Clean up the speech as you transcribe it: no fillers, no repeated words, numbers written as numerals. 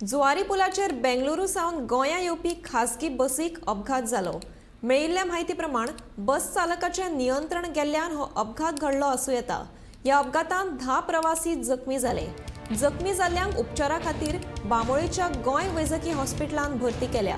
जुवारी पुलाचेर बेंगळुरू सावन गोंया येवपी खासगी बसीक अपघात जालो. मेळिल्ल्या म्हायती प्रमाण बस चालकाचें नियंत्रण गेल्ल्यान हो अपघात घडलो आसूं येता. ह्या अपघातांत 10 प्रवासी जखमी जाले. जखमी जाल्ल्यांक उपचारा खातीर बांबोळेच्या गोंय वैजकी हॉस्पिटलांत भरती केल्या.